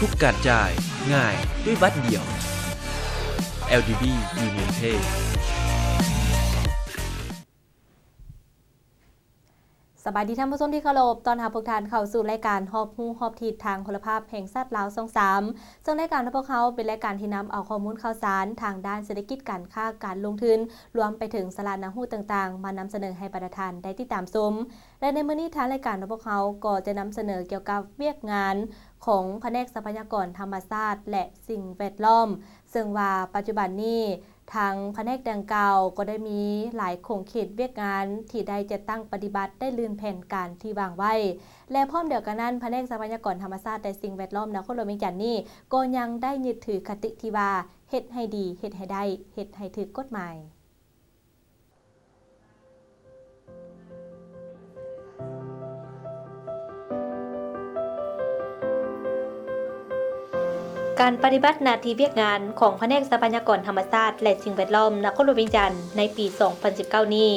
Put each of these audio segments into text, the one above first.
ທຸກການຈ່າຍງ່າຍດ້ວຍບັດດຽວ. ແອລດີບີ Union Pay. ສະບາຍດີທ່ານຜູ້ຊົມທີ່ເຄົາລົບ, ຕ້ອນຮັບພວກທ່ານເຂົ້າສູ່ລາຍການຮອບຮູ້ຮອບທິດທາງໂທລະພາບແຫ່ງຊາດລາວ ຊ່ອງສາມ ເຊິ່ງລາຍການຂອງພວກເຮົາເປັນລາຍການທີ່ນຳເອົາຂໍ້ມູນຂ່າວສານທາງດ້ານເສດຖະກິດການຄ້າການລົງທຶນ ລວມໄປເຖິງສາລະໜ້າຮູ້ຕ່າງໆ ມານຳສະເໜີໃຫ້ບັນດາທ່ານໄດ້ຕິດຕາມຊົມ. ແລະ ໃນມື້ນີ້ທາງລາຍການຂອງພວກເຮົາກໍຈະນຳສະເໜີກ່ຽວກັບວຽກງານຂອງພະແນກຊັບພະຍາກອນທຳມະຊາດ ແລະ ສິ່ງແວດລ້ອມ, ເຊິ່ງວ່າປັດຈຸບັນນີ້ທາງພະແນກດັ່ງກ່າວກໍໄດ້ມີຫຼາຍຂົງເຂດວຽກງານທີ່ໄດ້ຈັດຕັ້ງປະຕິບັດໄດ້ລື່ນແຜນການທີ່ວາງໄວ້ ແລະ ພ້ອມດຽວກັນນັ້ນ ພະແນກຊັບພະຍາກອນທຳມະຊາດ ແລະ ສິ່ງແວດລ້ອມນະຄອນຫຼວງວຽງຈັນນີ້ ກໍຍັງໄດ້ຍຶດຖືຄະຕິທີ່ວ່າ ເຮັດໃຫ້ດີ ເຮັດໃຫ້ໄດ້ ເຮັດໃຫ້ຖືກກົດໝາຍ. ການປະຕິບັດໜ້າທີ່ວຽກງານຂອງພະແນກຊັບພະຍາກອນທຳມະຊາດ ແລະ ສິ່ງແວດລ້ອມນະຄອນຫຼວງວຽງຈັນໃນປີສອງພັນສິບເກົ້ານີ້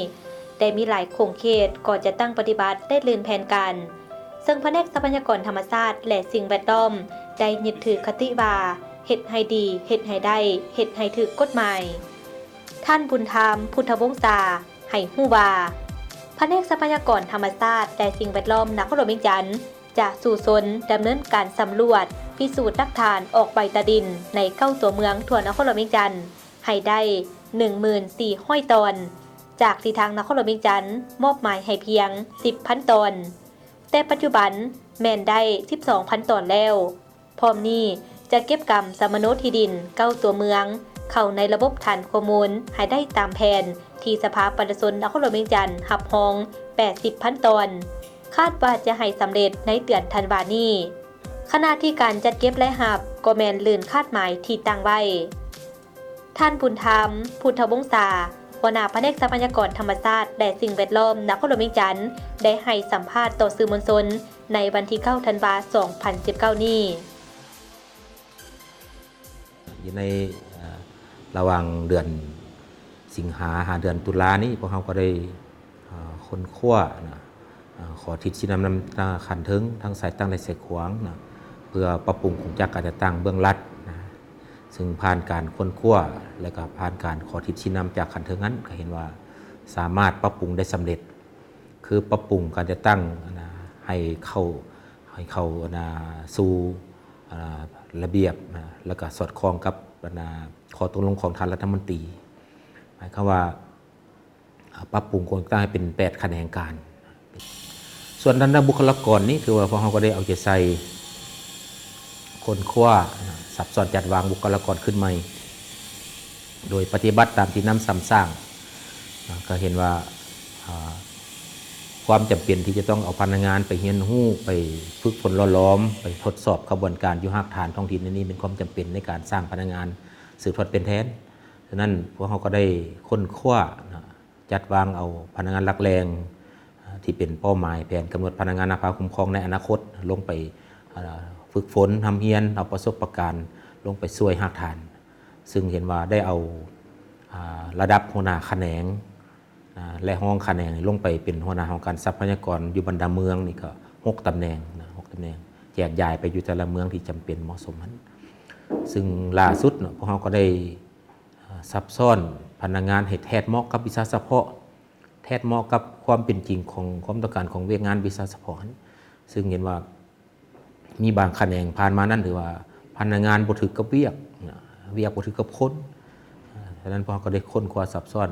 ໄດ້ມີຫຼາຍຂົງເຂດກໍຈັດຕັ້ງປະຕິບັດໄດ້ລື່ນແຜນການ, ເຊິ່ງພະແນກຊັບພະຍາກອນທຳມະຊາດ ແລະ ສິ່ງແວດລ້ອມ ໄດ້ຍຶດຖືຄະຕິວ່າ ເຮັດໃຫ້ດີ ເຮັດໃຫ້ໄດ້ ເຮັດໃຫ້ຖືກກົດໝາຍ. ທ່ານ ບຸນທາມ ພຸດທະວົງສາ ໃຫ້ຮູ້ວ່າ ພະແນກຊັບພະຍາກອນທຳມະຊາດ ແລະ ສິ່ງແວດລ້ອມນະຄອນຫຼວງວຽງຈັນ ຈະສູ້ຊົນດຳເນີນການສຳຫຼວດ ພິສູດຫຼັກຖານອອກໃບຕາດິນໃນເກົ້າຕົວເມືອງທົ່ວນະຄອນຫຼວງວຽງຈັນໃຫ້ໄດ້ໜຶ່ງໝື່ນສີ່ຮ້ອຍຕອນ, ຈາກທີ່ທາງນະຄອນຫຼວງວຽງຈັນມອບໝາຍໃຫ້ພຽງສິບພັນຕອນ, ແຕ່ປັດຈຸບັນແມ່ນໄດ້ສິບສອງພັນຕອນແລ້ວ. ພ້ອມນີ້ຈະເກັບກຳສຳມະໂນທີ່ດິນເກົ້າຕົວເມືອງເຂົ້າໃນລະບົບຖານຂໍ້ມູນໃຫ້ໄດ້ຕາມແຜນທີ່ສະພາປະຊາຊົນນະຄອນຫຼວງວຽງຈັນຮັບຮອງແປດສິບພັນຕອນ, ຄາດວ່າຈະໃຫ້ສຳເລັດໃນເດືອນທັນວານີ້. ຂະນະທີ່ການຈັດເກັບລາຍຮັບກໍແມ່ນລື່ນຄາດໝາຍທີ່ຕັ້ງໄວ້. ທ່ານ ບຸນທາມ ພຸດທະວົງສາ ຫົວໜ້າພະແນກຊັບພະຍາກອນທຳມະຊາດ ແລະ ສິ່ງແວດລ້ອມນະຄອນຫຼວງວຽງຈັນ ໄດ້ໃຫ້ສຳພາດຕໍ່ສື່ມວນຊົນໃນວັນທີເກົ້າ ທັນວາ ສອງພັນສິບເກົ້ານີ້. ຢູ່ໃນ ເອີ່ ລະຫວ່າງເດືອນສິງຫາຫາເດືອນຕຸລານີ້ ພວກເຮົາກໍໄດ້ ເອີ່ ຄົ້ນຄວ້ານະ ເອີ່ ຂໍທິດຊີ້ນຳນຳທາງຂັ້ນເທິງ ທັງສາຍຕັ້ງ ແລະ ສາຍຂວາງນະ ເພື່ອປັບປຸງໂຄງຈັກການຈັດຕັ້ງເບື້ອງລັດນະ. ເຊິ່ງຜ່ານການຄົ້ນຄວ້າ ແລະ ກໍຜ່ານການຂໍທິດຊີ້ນຳຈາກຂັ້ນເທິງນັ້ນ ກໍເຫັນວ່າສາມາດປັບປຸງໄດ້ສຳເລັດ ຄືປັບປຸງການຈັດຕັ້ງນະ ໃຫ້ເຂົ້າ ໃຫ້ເຂົ້ານະ ສູ່ ອາ ລະບຽບນະ ແລ້ວກໍສອດຄ່ອງກັບນະ ຂໍ້ຕົກລົງຂອງທ່ານລັດຖະມົນຕີ. ໝາຍຄວາມວ່າ ອາ ປັບປຸງໂຄງສ້າງໃຫ້ເປັນແປດຂະແໜງການ. ສ່ວນທາງດ້ານບຸກຄະລາກອນນີ້ ຖືວ່າພວກເຮົາກໍໄດ້ເອົາໃຈໃສ່ຄົ້ນຄວ້ານະ ສັບຊ້ອນຈັດວາງບຸກຄະລາກອນຂຶ້ນໃໝ່ ໂດຍປະຕິບັດຕາມທີ່ນຳສຳສ້າງນະ ກໍເຫັນວ່າ ອາ ຄວາມຈຳເປັນທີ່ຈະຕ້ອງເອົາພະນັກງານໄປຮຽນຮູ້ ໄປຝຶກຝົນຫຼໍ່ຫຼອມ ໄປທົດສອບຂະບວນການຢູ່ຮາກຖານທ້ອງຖິ່ນ ອັນນີ້ເປັນຄວາມຈຳເປັນໃນການສ້າງພະນັກງານສືບທອດເປັນແທນ. ສະນັ້ນ ພວກເຮົາກໍໄດ້ຄົ້ນຄວ້ານະ ຈັດວາງເອົາພະນັກງານຫຼັກແຫຼ່ງ ອາ ທີ່ເປັນເປົ້າໝາຍແຜນກຳນົດພະນັກງານນຳພາຄຸ້ມຄອງໃນອະນາຄົດ ລົງໄປ ອາ ຝຶກຝົນຮ່ຳຮຽນ ເອົາປະສົບປະການລົງໄປຊ່ວຍຮາກຖານ ເຊິ່ງເຫັນວ່າໄດ້ເອົາ ອາ ລະດັບຫົວໜ້າຂະແໜງ ອາ ແລະ ຮອງຂະແໜງລົງໄປເປັນຫົວໜ້າຫ້ອງການຊັບພະຍາກອນຢູ່ບັນດາເມືອງນີ້ກໍຫົກຕຳແໜ່ງນະ ຫົກຕຳແໜ່ງ ແຈກຢາຍໄປຢູ່ແຕ່ລະເມືອງທີ່ຈຳເປັນເໝາະສົມຫັ້ນ. ເຊິ່ງລ່າສຸດເນາະ ພວກເຮົາກໍໄດ້ ອາ ສັບຊ້ອນພະນັກງານໃຫ້ແທດເໝາະກັບວິຊາສະເພາະ ແທດເໝາະກັບຄວາມເປັນຈິງຂອງຄວາມຕ້ອງການຂອງວຽກງານວິຊາສະເພາະຫັ້ນ ເຊິ່ງເຫັນວ່າມີບາງຂະແໜງຜ່ານມານັ້ນ ຖືວ່າພະນັກງານບໍ່ຖືກກັບວຽກນະ ວຽກບໍ່ຖືກກັບຄົນ. ອາ ສະນັ້ນພວກເຮົາກໍໄດ້ຄົ້ນຄວ້າຊັບຊ້ອນ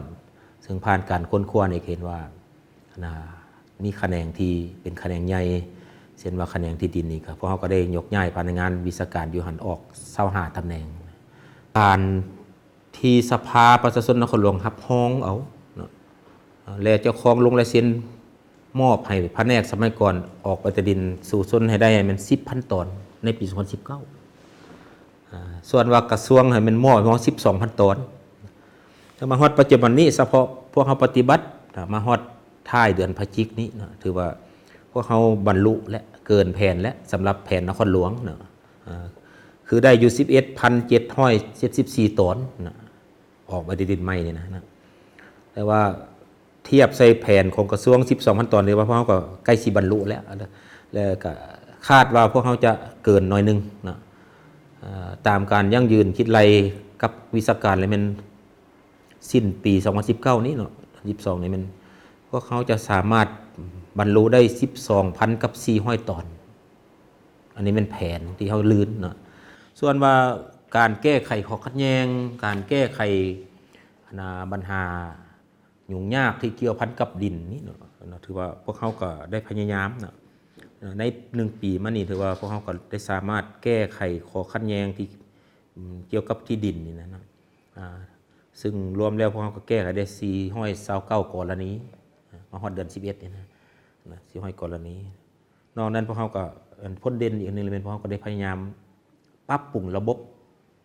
ເຊິ່ງຜ່ານການຄົ້ນຄວ້ານີ້ເຫັນວ່າ ນະ ມີຂະແໜງທີ່ເປັນຂະແໜງໃຫຍ່ ເຊັ່ນວ່າຂະແໜງທີ່ດິນນີ້ ກໍພວກເຮົາກໍໄດ້ຍົກຍ້າຍພະນັກງານວິຊາການຢູ່ຫັ້ນອອກຊາວຫ້າຕຳແໜ່ງ. ການທີ່ສະພາປະຊາຊົນນະຄອນຫຼວງຮັບຮອງເອົາເນາະ ແລະ ເຈົ້າຂອງລົງລາຍເຊັນມອບໃຫ້ພະແນກຊັບພະຍາກອນອອກໃບຕາດິນສູ່ຊົນໃຫ້ໄດ້ແມ່ນສິບພັນຕອນໃນປີສອງພັນສິບເກົ້າ. ອາ ສ່ວນວ່າກະຊວງໃຫ້ແມ່ນມອບໃຫ້ເຮົາສິບສອງພັນຕອນ. ແຕ່ມາຮອດປັດຈຸບັນນີ້ ສະເພາະພວກເຮົາປະຕິບັດ ອາ ມາຮອດທ້າຍເດືອນພະຈິກນີ້ນະ ຖືວ່າພວກເຮົາບັນລຸ ແລະ ເກີນແຜນແລ້ວ ສຳລັບແຜນນະຄອນຫຼວງນະ ອາ ຄືໄດ້ຢູ່ສິບເອັດພັນເຈັດຮ້ອຍເຈັດສິບສີ່ຕອນນະ ອອກມາໄດ້ດິນໃໝ່ນີ້ນະ ແຕ່ວ່າ ທຽບໃສ່ແຜນຂອງກະຊວງສິບສອງພັນຕອນ ຖືວ່າພວກເຮົາກໍໃກ້ຊິບັນລຸແລ້ວ ແລ້ວກໍຄາດວ່າພວກເຮົາຈະເກີນໜ້ອຍໜຶ່ງນະ ເອີ ຕາມການຢັ້ງຢືນຄິດໄລ່ກັບວິຊາການແລ້ວແມ່ນ ສິ້ນປີສອງພັນສິບເກົ້ານີ້ເນາະ ສິບສອງນີ້ແມ່ນ ພວກເຮົາຈະສາມາດບັນລຸໄດ້ສິບສອງພັນກັບສີ່ຮ້ອຍຕອນ. ອັນນີ້ແມ່ນແຜນທີ່ເຮົາລື່ນເນາະ. ສ່ວນວ່າການແກ້ໄຂຂໍ້ຂັດແຍ່ງ, ການແກ້ໄຂ ອັນນາ ບັນຫາຫຍຸ້ງຍາກທີ່ກ່ຽວພັນກັບດິນນີ້ເນາະ, ຖືວ່າພວກເຮົາກໍໄດ້ພະຍາຍາມເນາະ. ໃນໜຶ່ງປີມານີ້ ຖືວ່າພວກເຮົາກໍໄດ້ສາມາດແກ້ໄຂຂໍ້ຂັດແຍ່ງທີ່ ອືມ ກ່ຽວກັບທີ່ດິນນີ້ນະເນາະ. ອາ ຊຶ່ງລວມແລ້ວພວກເຮົາກໍແກ້ໄຂໄດ້ສີ່ຮ້ອຍຊາວເກົ້າກໍລະນີ ມາຮອດເດືອນສິບເອັດນີ້ນະ ນະ ສີ່ຮ້ອຍກໍລະນີ. ນອກນັ້ນພວກເຮົາກໍ ອັນພົ້ນເດັ່ນອີກອັນໜຶ່ງແມ່ນພວກເຮົາກໍໄດ້ພະຍາຍາມປັບປຸງລະບົບ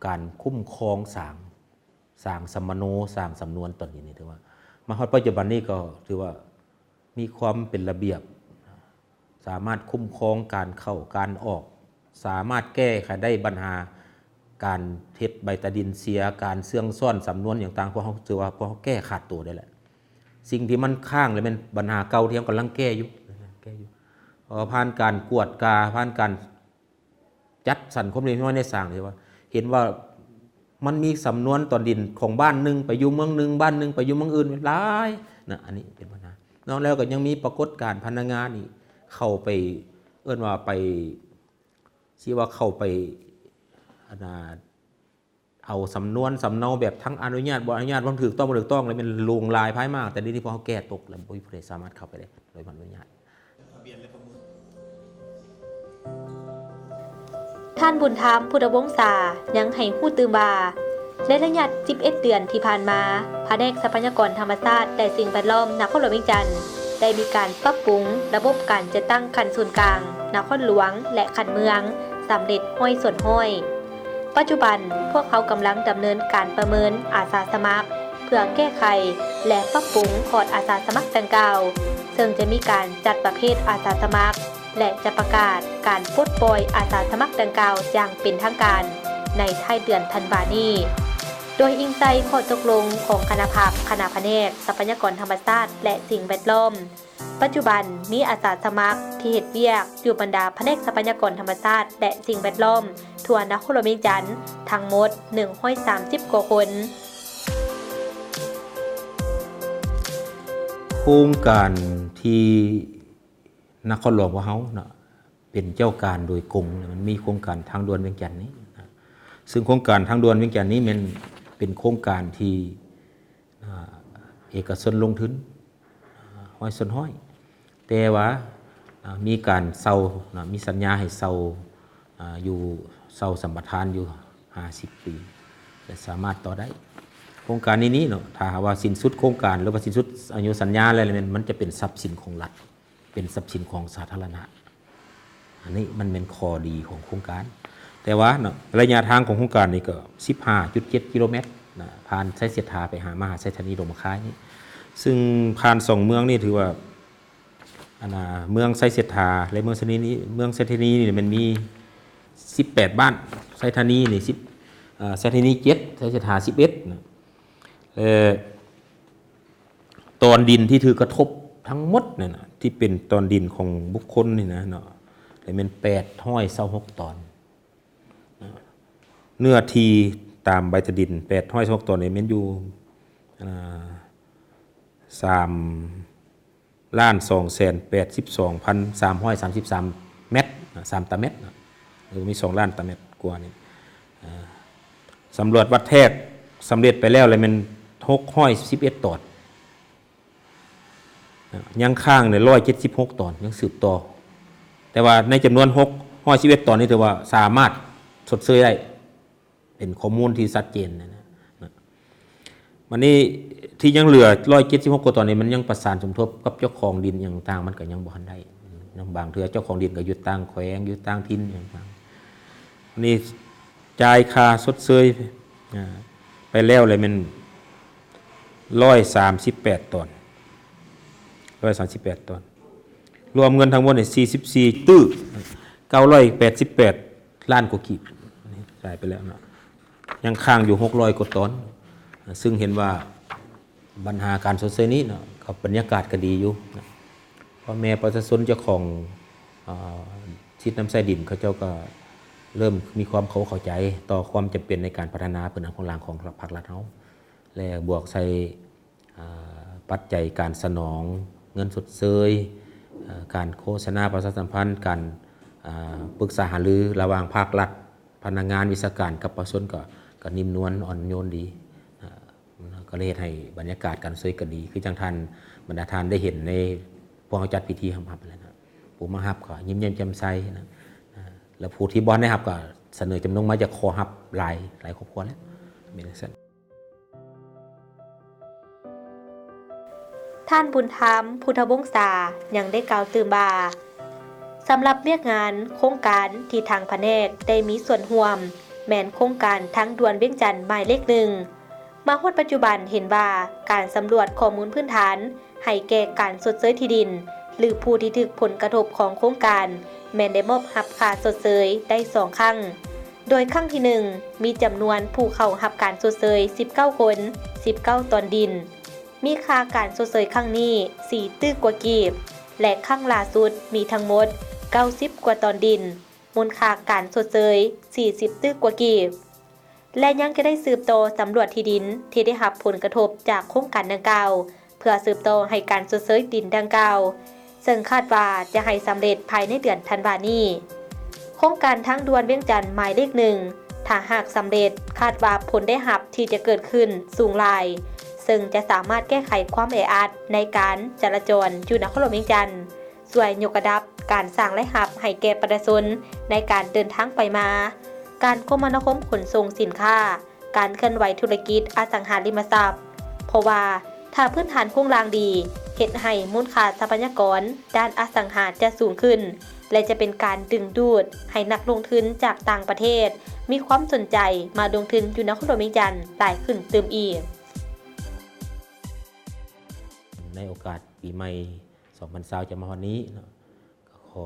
ການຄຸ້ມຄອງສາງ ສາງສຳມະໂນ ສາງສຳນວນຕອນນີ້ ຖືວ່າມາຮອດປັດຈຸບັນນີ້ກໍຖືວ່າ ມີຄວາມເປັນລະບຽບ, ສາມາດຄຸ້ມຄອງການເຂົ້າການອອກ, ສາມາດແກ້ໄຂໄດ້ບັນຫາການເຮັດໃບຕາດິນເສຍ, ການເຊື່ອງຊ້ອນສຳນວນຫຍັງຕ່າງ, ພວກເຮົາຖືວ່າພວກເຮົາແກ້ຂາດໂຕໄດ້ແລ້ວ. ສິ່ງທີ່ມັນຄ້າງແລ້ວແມ່ນບັນຫາເກົ່າທີ່ເຮົາກຳລັງແກ້ຢູ່, ແກ້ຢູ່. ເອີ ຜ່ານການກວດກາ, ຜ່ານການ ຈັດສັນຄວາມເຫັນຫ້ວຍໃນສາງ ທີ່ວ່າເຫັນວ່າມັນມີສຳນວນຕອນດິນຂອງບ້ານໜຶ່ງໄປຢູ່ເມືອງໜຶ່ງ, ບ້ານໜຶ່ງໄປຢູ່ເມືອງອື່ນຫຼາຍນະ, ອັນນີ້ເປັນບັນຫາ. ນອກແລ້ວກໍຍັງມີປາກົດການພະນັກງານນີ້ເຂົ້າໄປ ເອີ້ນວ່າໄປ ຊິວ່າເຂົ້າໄປ ອັນນ່າ ເອົາສຳນວນສຳເນົາແບບທັງອະນຸຍາດບໍ່ອະນຸຍາດ ບໍ່ຖືກຕ້ອງບໍ່ຖືກຕ້ອງ ແລ້ວແມ່ນລົງລາຍພາຍມາ, ແຕ່ດຽວນີ້ພວກເຮົາແກ້ຕົກແລ້ວ ບໍ່ມີຜູ້ໃດສາມາດເຂົ້າໄປໄດ້ໂດຍບໍ່ອະນຸຍາດ. ທ່ານ ບຸນທຳ ພຸດທະວົງສາ ຍັງໃຫ້ຮູ້ຕື່ມວ່າ ໃນໄລຍະສິບເອັດເດືອນທີ່ຜ່ານມາ, ພະແນກຊັບພະຍາກອນທຳມະຊາດ ແລະ ສິ່ງແວດລ້ອມນະຄອນຫຼວງວຽງຈັນ ໄດ້ມີການປັບປຸງລະບົບການຈັດຕັ້ງຂັ້ນສູນກາງ, ນະຄອນຫຼວງ ແລະ ຂັ້ນເມືອງ ສຳເລັດຮ້ອຍສ່ວນຮ້ອຍ. ປັດຈຸບັນ, ພວກເຮົາກຳລັງດຳເນີນການປະເມີນອາສາສະໝັກ ເພື່ອແກ້ໄຂ ແລະ ປັບປຸງຄອດອາສາສະໝັກດັ່ງກ່າວ, ເຊິ່ງຈະມີການຈັດປະເພດອາສາສະໝັກ ແລະ ຈະປະກາດການປົດປ່ອຍອາສາສະໝັກດັ່ງກ່າວຢ່າງເປັນທາງການໃນທ້າຍເດືອນທັນວານີ້. ໂດຍອີງໃສ່ຂໍ້ຕົກລົງຂອງຄະນະພັກ, ຄະນະພະແນກຊັບພະຍາກອນທຳມະຊາດ ແລະ ສິ່ງແວດລ້ອມ, ປັດຈຸບັນມີອາສາສະໝັກທີ່ເຮັດວຽກຢູ່ບັນດາພະແນກຊັບພະຍາກອນທຳມະຊາດ ແລະ ສິ່ງແວດລ້ອມທົ່ວນະຄອນຫຼວງວຽງຈັນທັງໝົດໜຶ່ງຮ້ອຍສາມສິບກວ່າຄົນ. ໂຄງການທີ່ນະຄອນຫຼວງພວກເຮົາເນາະ ເປັນເຈົ້າການໂດຍກົງ ມັນມີໂຄງການທາງດ່ວນວຽງຈັນນີ້ນະ, ຊຶ່ງໂຄງການທາງດ່ວນວຽງຈັນນີ້ແມ່ນເປັນໂຄງການທີ່ ອ່າ ເອກະຊົນລົງທຶນ ອ່າ ຮ້ອຍສ່ວນຮ້ອຍ ແຕ່ວ່າ ອ່າ ມີການເຊົ່ານະ ມີສັນຍາໃຫ້ເຊົ່າ ອ່າ ຢູ່ ເຊົ່າສຳປະທານຢູ່ຫ້າສິບປີ ແລະ ສາມາດຕໍ່ໄດ້. ໂຄງການນີ້ນີ້ເນາະ ຖ້າຫາກວ່າສິ້ນສຸດໂຄງການ ຫຼືວ່າສິ້ນສຸດອາຍຸສັນຍາແລ້ວ ແມ່ນມັນຈະເປັນຊັບສິນຂອງລັດ ເປັນຊັບສິນຂອງສາທາລະນະ. ອັນນີ້ມັນແມ່ນຂໍ້ດີຂອງໂຄງການ. ແຕ່ວ່າເນາະ ໄລຍະທາງຂອງໂຄງການນີ້ກໍສິບຫ້າຈຸດເຈັດກິໂລແມັດນະ, ຜ່ານໄຊເສດຖາໄປຫາມະຫາໄຊທານີດົງມະຄາຍນີ້, ຊຶ່ງຜ່ານສອງເມືອງນີ້ຖືວ່າ ອັນນ່າ ເມືອງໄຊເສດຖາ ແລະ ເມືອງໄຊທານີນີ້, ເມືອງໄຊທານີນີ້ແມ່ນມີສິບແປດບ້ານ, ໄຊທານີນີ້ສິບ ເອີ ໄຊທານີເຈັດ, ໄຊເສດຖາສິບເອັດນະ. ແລະ ຕອນດິນທີ່ຖືກກະທົບທັງໝົດນັ້ນນະ ທີ່ເປັນຕອນດິນຂອງບຸກຄົນນີ້ນະເນາະ ແລະ ແມ່ນແປດຮ້ອຍຊາວຫົກຕອນ. ເນື້ອທີ່ຕາມໃບຕາດິນແປດຮ້ອຍຊາວຫົກຕອນນີ້ແມ່ນຢູ່ ອ່າ ສາມລ້ານສອງແສນແປດສິບສອງພັນສາມຮ້ອຍສາມສິບສາມແມັດ ສາມຕາແມັດນະ, ເອີ ມີສອງລ້ານຕາແມັດກວ່ານີ້. ເອີ ສຳຫຼວດວັດແທກສຳເລັດໄປແລ້ວ ແລ້ວແມ່ນຫົກຮ້ອຍສິບເອັດຕອນ, ຍັງຄ້າງເນຍຮ້ອຍເຈັດສິບຫົກຕອນ ຍັງສືບຕໍ່. ແຕ່ວ່າໃນຈຳນວນຫົກຮ້ອຍສິບເອັດຕອນນີ້ ຖືວ່າສາມາດຊົດເຊີຍໄດ້ ເປັນຂໍ້ມູນທີ່ຊັດເຈນນະ. ບັດນີ້ທີ່ຍັງເຫຼືອຮ້ອຍເຈັດສິບຫົກກວ່າຕອນນີ້ ມັນຍັງປະສານສົມທົບກັບເຈົ້າຂອງດິນຫຍັງຕ່າງ ມັນກໍຍັງບໍ່ທັນໄດ້. ຍັງບາງເທື່ອເຈົ້າຂອງດິນກໍຢູ່ຕ່າງແຂວງ ຢູ່ຕ່າງຖິ່ນຫຍັງຕ່າງ. ນີ້ຈ່າຍຄ່າຊົດເຊີຍ ອ່າ ໄປແລ້ວ ແລ້ວແມ່ນຮ້ອຍສາມສິບແປດຕອນ, ຮ້ອຍສາມສິບແປດຕອນ, ລວມເງິນທັງໝົດນີ້ສີ່ສິບສີ່ຕື້ເກົ້າຮ້ອຍແປດສິບແປດລ້ານກວ່າກີບ ຈ່າຍໄປແລ້ວເນາະ. ຍັງຄ້າງຢູ່ຫົກຮ້ອຍກວ່າຕອນ, ຊຶ່ງເຫັນວ່າບັນຫາການຊົດເຊີຍນີ້ເນາະ ກໍບັນຍາກາດກໍດີຢູ່ນະ. ພໍ່ແມ່ປະຊາຊົນເຈົ້າຂອງ ເອີ ສິດນຳໃຊ້ດິນ ເຂົາເຈົ້າກໍ ເລີ່ມມີຄວາມເຂົ້າອົກເຂົ້າໃຈຕໍ່ຄວາມຈຳເປັນໃນການພັດທະນາພື້ນຖານໂຄງລ່າງຂອງພາກລັດເຮົາ ແລະ ບວກໃສ່ ອາ ປັດໄຈການສະໜອງເງິນຊົດເຊີຍ, ອາ ການໂຄສະນາປະຊາສຳພັນ, ການ ອາ ປຶກສາຫາລືລະຫວ່າງພາກລັດ, ພະນັກງານ, ວິຊາການກັບປະຊາຊົນ ກໍ ກໍນິ້ມນວນອ່ອນໂຍນດີ. ອາ ກໍເລີຍເຮັດໃຫ້ບັນຍາກາດການຊ່ວຍກໍດີ ຄືຈັ່ງທ່ານ ບັນດາທ່ານໄດ້ເຫັນໃນພວກເຮົາຈັດພິທີຮັບ ຮັບນັ້ນນະ. ຜູ້ມາຮັບກໍຍິ້ມແຍ້ມແຈ່ມໃສນະ ອາ ແລະ ຜູ້ທີ່ບໍ່ໄດ້ຮັບກໍສະເໜີຈຳນົງມາຈະຂໍຮັບຫຼາຍ ຫຼາຍຄອບຄົວແລ້ວ ແມ່ນຈັ່ງຊັ້ນ. ທ່ານ ບຸນທຳ ພຸດທະວົງສາ ຍັງໄດ້ກ່າວຕື່ມວ່າ ສຳລັບວຽກງານໂຄງການທີ່ທາງພະແນກໄດ້ມີສ່ວນຮ່ວມ ແມ່ນໂຄງການທາງດ່ວນວຽງຈັນໝາຍເລກໜຶ່ງ ມາຮອດປັດຈຸບັນເຫັນວ່າ ການສຳຫຼວດຂໍ້ມູນພື້ນຖານໃຫ້ແກ່ການຊົດເຊີຍທີ່ດິນ ຫຼື ຜູ້ທີ່ຖືກຜົນກະທົບຂອງໂຄງການ ແມ່ນໄດ້ມອບຮັບຄ່າຊົດເຊີຍໄດ້ສອງຄັ້ງ, ໂດຍຄັ້ງທີໜຶ່ງ ມີຈຳນວນຜູ້ເຂົ້າຮັບການຊົດເຊີຍສິບເກົ້າຄົນ, ສິບເກົ້າຕອນດິນ, ມີຄ່າການຊົດເຊີຍຄັ້ງນີ້ສີ່ຕື້ກວ່າກີບ ແລະ ຄັ້ງລ່າສຸດມີທັງໝົດເກົ້າສິບກວ່າຕອນດິນ, ມູນຄ່າການຊົດເຊີຍສີ່ສິບຕື້ກວ່າກີບ. ແລະ ຍັງຈະໄດ້ສືບຕໍ່ສຳຫຼວດທີ່ດິນທີ່ໄດ້ຮັບຜົນກະທົບຈາກໂຄງການດັ່ງກ່າວ ເພື່ອສືບຕໍ່ໃຫ້ການຊົດເຊີຍດິນດັ່ງກ່າວ, ເຊິ່ງຄາດວ່າຈະໃຫ້ສຳເລັດພາຍໃນເດືອນທັນວານີ້. ໂຄງການທາງດ່ວນວຽງຈັນໝາຍເລກໜຶ່ງ ຖ້າຫາກສຳເລັດ, ຄາດວ່າຜົນໄດ້ຮັບທີ່ຈະເກີດຂຶ້ນສູງຫຼາຍ, ເຊິ່ງຈະສາມາດແກ້ໄຂຄວາມແອອັດໃນການຈະລາຈອນຢູ່ນະຄອນຫຼວງວຽງຈັນ. ຊ່ວຍຍົກລະດັບການສ້າງລາຍຮັບໃຫ້ແກ່ປະຊາຊົນໃນການເດີນທາງໄປມາ, ການຄົມມະນາຄົມຂົນສົ່ງສິນຄ້າ, ການເຄື່ອນໄຫວທຸລະກິດອະສັງຫາລິມະຊັບ, ເພາະວ່າຖ້າພື້ນຖານໂຄງລ່າງດີ, ເຮັດໃຫ້ມູນຄ່າຊັບພະຍາກອນດ້ານອະສັງຫາຈະສູງຂຶ້ນ ແລະ ຈະເປັນການດຶງດູດໃຫ້ນັກລົງທຶນຈາກຕ່າງປະເທດມີຄວາມສົນໃຈມາລົງທຶນຢູ່ນະຄອນຫຼວງວຽງຈັນຫຼາຍຂຶ້ນຕື່ມອີກ. ໃນໂອກາດປີໃໝ່ສອງພັນຊາວຈະມາຮອດນີ້ເນາະ, ກໍຂໍ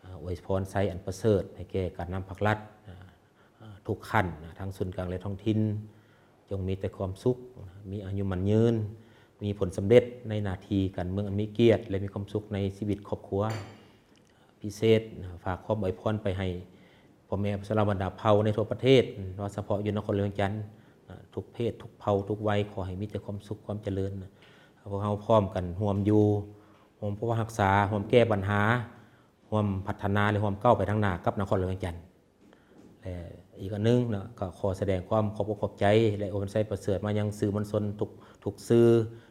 ອາ ອວຍພອນໄຊອັນປະເສີດໃຫ້ແກ່ການນຳພັກລັດ ອາ ອາ ທຸກຂັ້ນນະ ທັງສູນກາງ ແລະ ທ້ອງຖິ່ນ ຈົ່ງມີແຕ່ຄວາມສຸກນະ, ມີອາຍຸໝັ້ນຍືນ, ມີຜົນສຳເລັດໃນໜ້າທີ່ການເມືອງອັນມີກຽດ ແລະ ມີຄວາມສຸກໃນຊີວິດຄອບຄົວ. ພິເສດນະ ຝາກຄວາມອວຍພອນໄປໃຫ້ພໍ່ແມ່ປະຊາຊົນລາວບັນດາເຜົ່າໃນທົ່ວປະເທດ, ໂດຍສະເພາະຢູ່ນະຄອນຫຼວງວຽງຈັນ, ນະ ທຸກເພດ, ທຸກເຜົ່າ, ທຸກໄວ, ຂໍໃຫ້ມີແຕ່ຄວາມສຸກ, ຄວາມຈະເລີນນະ. ພວກເຮົາພ້ອມກັນຮ່ວມຢູ່, ຮ່ວມປົກປັກຮັກສາ, ຮ່ວມແກ້ບັນຫາ, ຮ່ວມພັດທະນາ ແລະ ຮ່ວມກ້າວໄປທາງໜ້າກັບນະຄອນຫຼວງວຽງຈັນ. ແລະ ອີກອັນໜຶ່ງເນາະ ກໍຂໍສະແດງຄວາມຂອບອົກຂອບໃຈ ແລະ ອວຍພອນໄຊປະເສີດມາຍັງສື່ມວນຊົນທຸກ ທຸກສື່,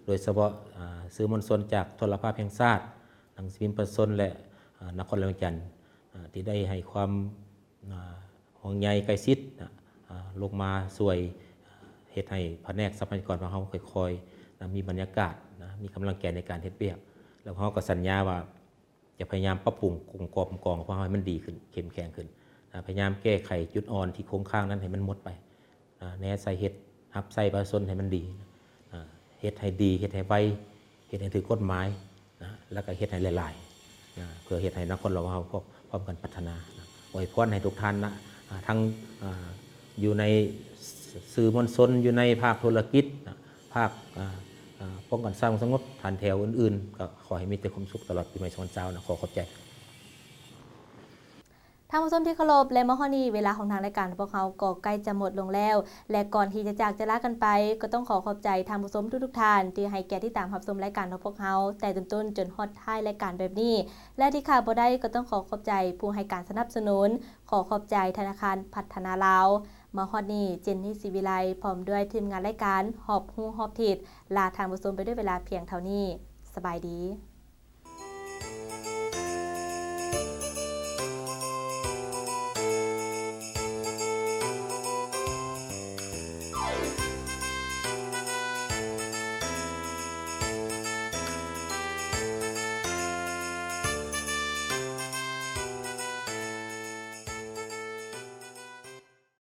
ໂດຍສະເພາະ ອາ ສື່ມວນຊົນຈາກໂທລະພາບແຫ່ງຊາດ, ໜັງສືພິມປະຊາຊົນ ແລະ ອາ ນະຄອນຫຼວງວຽງຈັນ ອາ ທີ່ໄດ້ໃຫ້ຄວາມ ອາ ຫ່ວງໃຍໃກ້ຊິດນະ ອາ ລົງມາຊ່ວຍ ອາ ເຮັດໃຫ້ພະແນກຊັບພະຍາກອນຂອງເຮົາຄ່ອຍໆນະ ມີບັນຍາກາດນະ ມີກຳລັງໃຈໃນການເຮັດວຽກ ແລ້ວເຮົາກໍສັນຍາວ່າ ຈະພະຍາຍາມປັບປຸງອົງກອນກອງຂອງເຮົາໃຫ້ມັນດີຂຶ້ນ, ເຂັ້ມແຂງຂຶ້ນ, ອາ ພະຍາຍາມແກ້ໄຂຈຸດອ່ອນທີ່ຄົງຄ້າງນັ້ນໃຫ້ມັນໝົດໄປ, ອາ ແນໃສ່ເຮັດ ຮັບໃຊ້ປະຊາຊົນໃຫ້ມັນດີ, ອາ ເຮັດໃຫ້ດີ, ເຮັດໃຫ້ໄວ, ເຮັດໃຫ້ຖືກກົດໝາຍນະ, ແລ້ວກໍເຮັດໃຫ້ຫຼາຍໆນະ, ເພື່ອເຮັດໃຫ້ນະຄອນຫຼວງເຮົາພ້ອມ ພ້ອມກັນພັດທະນານະ. ອວຍພອນໃຫ້ທຸກທ່ານນະ, ອາ ທັງ ອາ ຢູ່ໃນ ສ-, ສື່ມວນຊົນ, ຢູ່ໃນພາກທຸລະກິດນະ, ພາກ ອາ ອາ ປ້ອງກັນຄວາມສະຫງົບ, ທ່ານແຖວອື່ນໆ ກໍຂໍໃຫ້ມີແຕ່ຄວາມສຸກຕະຫຼອດປີໃໝ່ສອງພັນຊາວນະ. ຂໍຂອບໃຈ. ທ່ານຜູ້ຊົມທີ່ເຄົາລົບ ແລະ ມາຮອດນີ້ເວລາຂອງທາງລາຍການຂອງພວກເຮົາກໍໃກ້ຈະໝົດລົງແລ້ວ ແລະ ກ່ອນທີ່ຈະຈາກຈະລາກັນໄປ ກໍຕ້ອງຂໍຂອບໃຈທ່ານຜູ້ຊົມທຸກໆທ່ານທີ່ໃຫ້ກຽດຕິດຕາມຮັບຊົມລາຍການຂອງພວກເຮົາ ແຕ່ຕົ້ນໆຈົນຮອດທ້າຍລາຍການແບບນີ້ ແລະ ທີ່ຂາດບໍ່ໄດ້ກໍຕ້ອງຂໍຂອບໃຈຜູ້ໃຫ້ການສະໜັບສະໜູນ, ຂໍຂອບໃຈທະນາຄານພັດທະນາລາວ. ມາຮອດນີ້ ເຈນນີ ສີວິໄລ ພ້ອມດ້ວຍທີມງານລາຍການຮອບຮູ້ຮອບທິດ ລາທ່ານຜູ້ຊົມໄປດ້ວຍເວລາພຽງເທົ່ານີ້. ສະບາຍດີ.